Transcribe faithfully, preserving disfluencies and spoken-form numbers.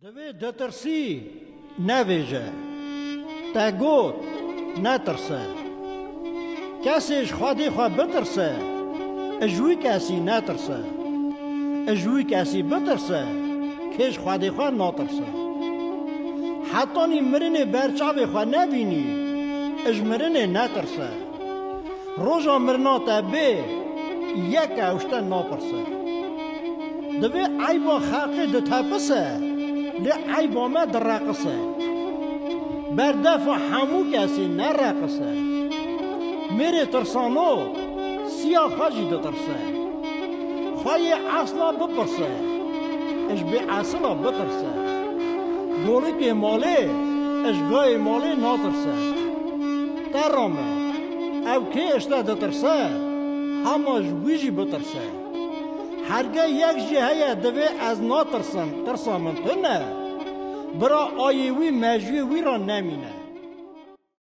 Divê ditirsî nevêje. Te got, netirse. Kesê ji Xwedê xwe bitirse, ji wî kesî netirse. Ji wî kesî bitirse, kê ji Xwedê xwe natirse. Hetanî mirinê ber çavê xwe nebînî, ji mirinê netirse. Roja mirina te bê, yek ew ji te napirse. Divê eyba xelqê ditepise, lê eyba me direqise. Ber defa hemû kesî nereqise. Mêrê tirsano, siya xwe jî ditirse. Xwe yê esla bipirse, ji bê esila bitirse. Gorikê malê, ji gayê malê natirse. Te rame, ew kê ji te ditirse, hema ji wî jî bitirse. Herge yek jî heye divê ez natirsim, tirsa min tune. Bira ayê wî mejiyê wî re nemîne.